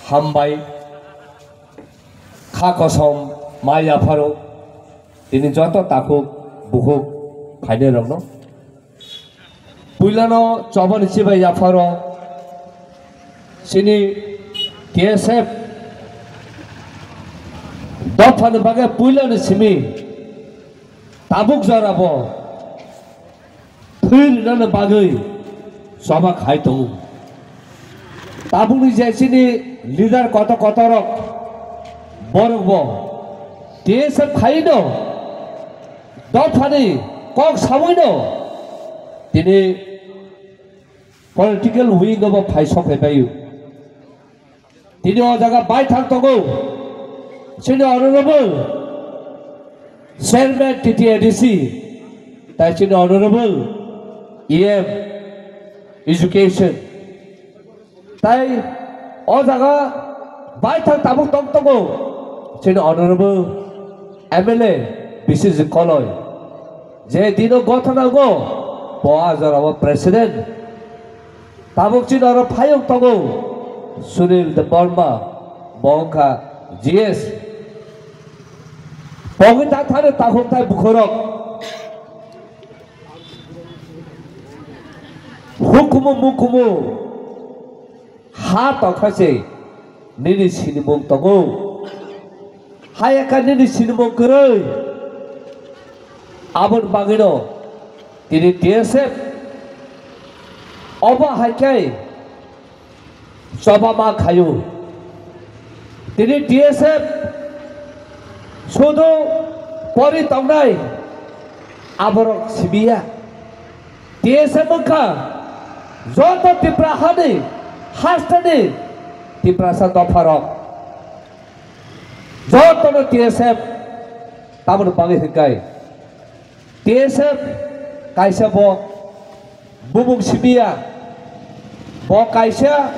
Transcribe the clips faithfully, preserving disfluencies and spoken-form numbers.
Hambai, kha kosom, ma yapharo, tini joto takhuk bukhuk phainai rokno. Puilano chobani chibai yapharo, chini T S F dophani bagwi puilani simi tabuk jorabo thwi rinani bagwi choba khai tongo. Tabukni je chini leader koto kotorok borokbo T S F khaino dophani kok sawino tini political wing obo phai sok phai baio. Tini o jaga baithang tongo chini honorable chairman T T A D C, tai chini honorable E M education, tai o jaga baithang tabuk tong tongo chini honorable M L A Biswajit Koloi, je dino gotha nango bo a jorao president. Tabuk chini oro phayung tongo Sunil Debbarma, bo wngkha G S. Bogwi ta thani takhuk tai bukhorok. Hukumu mukumu ha tongkha se nini sinimung tongo. Hayaka nini sinimung kwrwi. Aboni bagwino tini T S F obo hai khe choba ma khaio. Tini T S F sudu pori tongnai aborok sibiya. T S F wngkha joto Tipra hani hasteni Tiprasa dopharok. Jotono T S F tamoni bagwi hwnkhe T S F kaisa bo bumung simiya, bo kaisa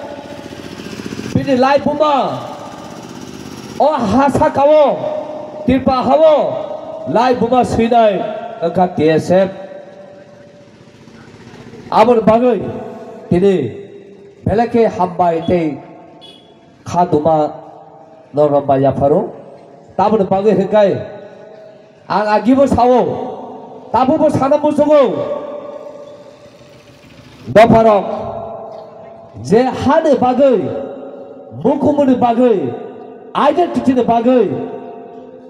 bini lai buma o ha sakao Tripura hao lai buma swinai wngkha T S F. Aboni bagwi tini belai khe hambai tei kha duma norok bai yapharo. Tamoni bagwi hwnkhe ang agibo sao, tabukbo sana muchungo. Dopharok je hani bagwi, mukumuni bagwi, identity ni bagwi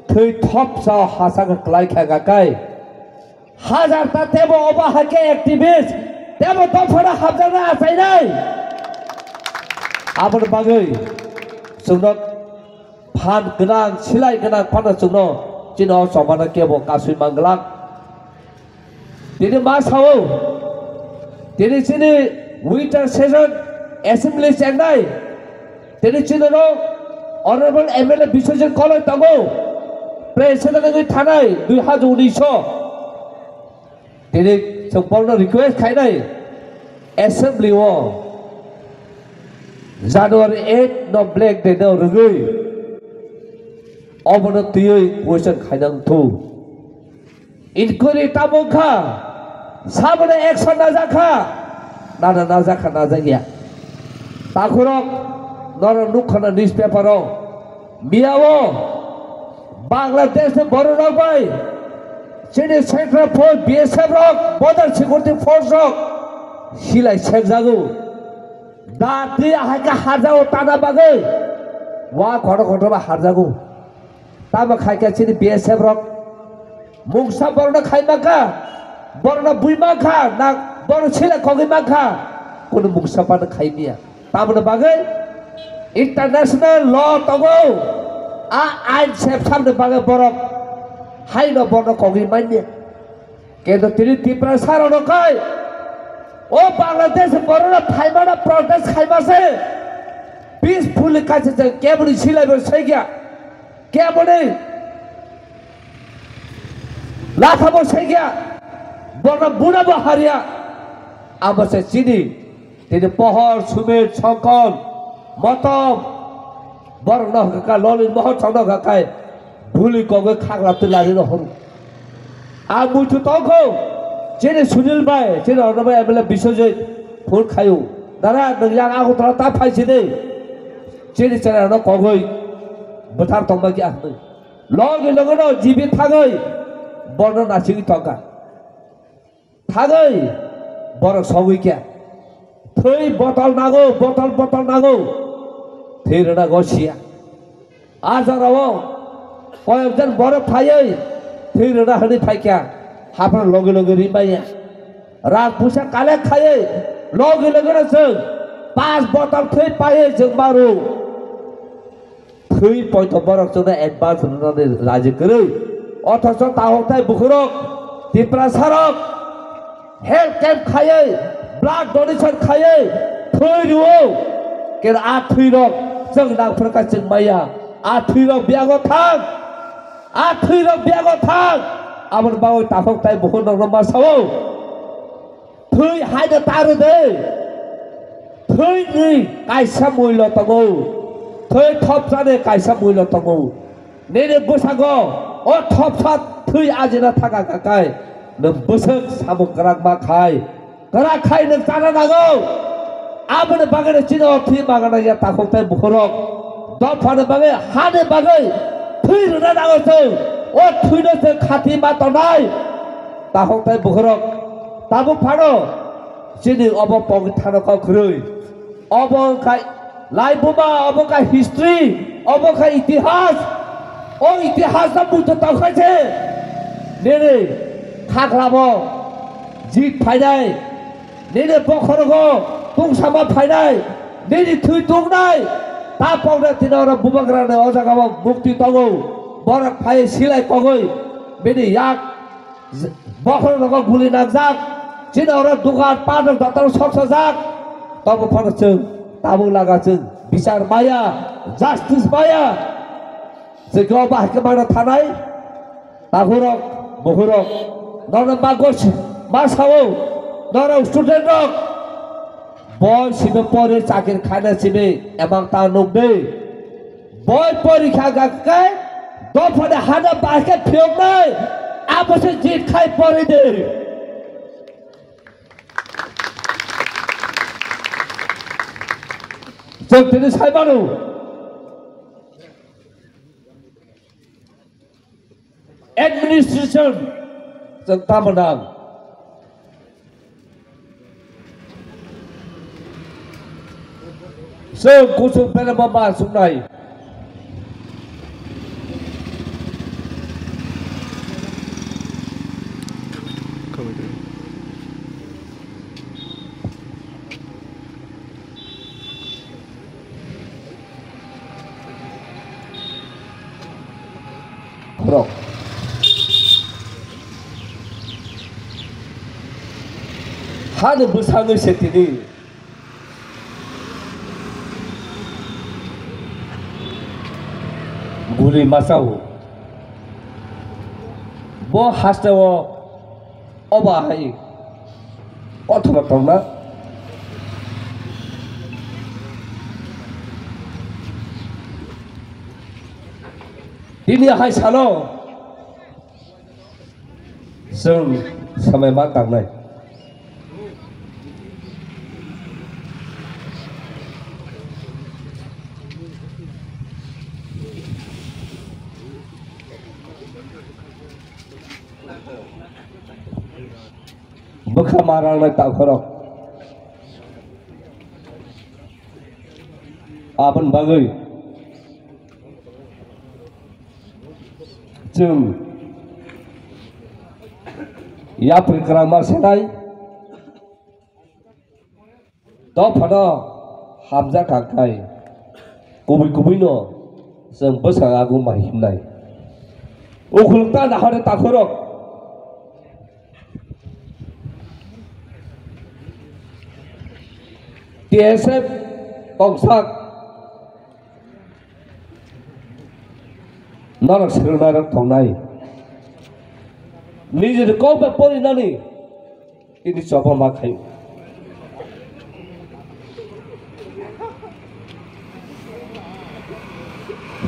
thwi thopsa hachak kwlai kha kai. Hajar ta tebo obo hai khe activist, tebo dophano hamjakna achainai. Aboni bagwi chwngno phan gwnang, silai gwnang phano chwngno chini o chobano kebo kasui manglak. Tini ma sao, tini chini winter season assembly chengnai. Tini chini no Honorable M L A Biswajit Koloi tongo. President wngwi thanai dui hajar unis o. Tini chwng borokno request khainai assembly o January eight no black day no rwgwi obono twiwi question khaina wngthu. Inquiry tamo wngkha, sabono action najakha, nana najakha, najakya. Takhurok norok nukha na newspaper o, miyao Bangladesh ni borok rok bai chini Central Force, B S F rok, Border Security Force rok silai sekjago. Da twi ahai khe harjago tana bagwi wa kotor kotor ba harjago. Tamo khai khe chini B S F rok mungsa borokno khai mankha, borokno bui mankha, na borok sila kogwi mankha, kunu mungsa phano khai miya. Tamoni bagwi international law tongo, a ain sepsamni bagwi borok haino borokno kogwi manya. Kintu tini Tiprasa rokno kai o Bangladesh borokno phaimano protest khaima se peacefully kaisa je keboni silaibo saikya, keboni lathabo saikya, borokno bunabo harya, abo se chini. Tini Pohor, Sumit, Songkon, Motom, borokno hwnkha kha, Lolin Mohon chokno hwnkha kha, buli kogwi khakla twi lari no horo. Ang muitu tongkho, chini Sunil bai, chini Honorable M L A Biswajit, phone khaio. Dara, nwng yang Agartala ta phai sidi. Chini chwrairokno kogwi bwthar tongma khe ahwnwi. Logi logi no jibi thangwi borno nasigwi tongkha. Thangwi borok sogwi khe. Thwi botol nango, botol botol nango. Thwi rwna go siya. A jorao koyokjon borok phaiwi thwi rwna hwnwi phaikha. Haphano logi logi rimaya. Rang puisa collect khaiwi logi logi no chwng pas botol thwi paiwi chwng maro. Thwi poito borok chwngno advance rwnani raji kwrwi. Othocho tahokthai bukhurok, Tiprasarok health camp khaiwi, blood donation khaiwi thwi rwo. Kero a thwirok chwng nangphru kha chwng maya. A thwirok biyago thang. A thwirok biyago thang. Aboni bagwi tahokthai bukhurokno ma sao. Thwi haino ta rw de. Thwini kaisa muilo tongo. Thwi thopsani kaisa muilo tongo. Nini bwskango o thopsa thwi ajina thaka kakai nwng bwswk samung kwrak ma khai. Kwrak khai nwng chana nango. Aboni bagwi chini o thwi magana ya takhuk tei bukhurok. Dophani bagwi, hani bagwi thwi rwna nango chwng. O thwino chwng khati ma tongnai. Takhuk tei bukhurok. Tabuk phano chini obo pogwi thano kok kwrwi. Obo wngkha laibuma, obo wngkha history, obo wngkha itihas. O itihas no bujo tongkha se. Nini khaklamo jit phainai, nini bokhorogo tungsama phainai, nini thwi tungnai. Ta pokda tini oro bubagrani o jagao mukti tongo. Borok phai silai kogwi bini yak Bokhorok nogo guli nangjak, chini oro dugan patok dotor sok sajak, tobo phano chwng tabuk laga chwng bichar maya, justice maya. Chwng khe obo hai khe mano thanai, takhurok, bukhurok, nono ma gosi, ma sao, norok student rok, boi simi pori chakir khaina simi emang ta nukdi. Boi porikha gakhe dophani hana bahai khe phiyoknai, abo se jit khai pori de. Chwng tini sai mano. Administration chwng tamo nang. Chwng kuchuk berma ma suknai. Borok hani bwsangwi se tini guli masa o. Bo hasteo obo hai kothoma tongna. Tini hai salo chwng samai ma tangnai. Bwkha ma rangnai takhorok. Aboni bagwi chwng yapri kwrang ma senai. Dophano hamjakha khai kubui kubui no chwng bwskango aguma himnai. Ukhulok ta nahore takhorok T S F tongsak norok swrwngnairok tongnai. Nijini kok bai porinani. Tini choba ma khaio.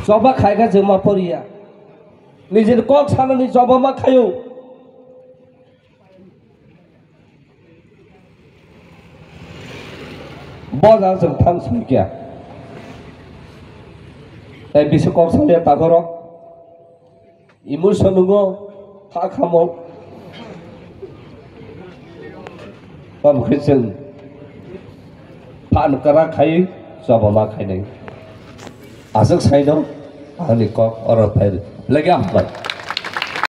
Choba khaikha chwng ma poriya. Nijini kok sanani choba ma khaio. Boda chwng thang sui kya. Tai bisi kok saliya takhorok emotion nungo ha khamo. Tamo khe chwng phan kara khai choba ma khainai. Aswk saino ani kok oro phai lagi hambai.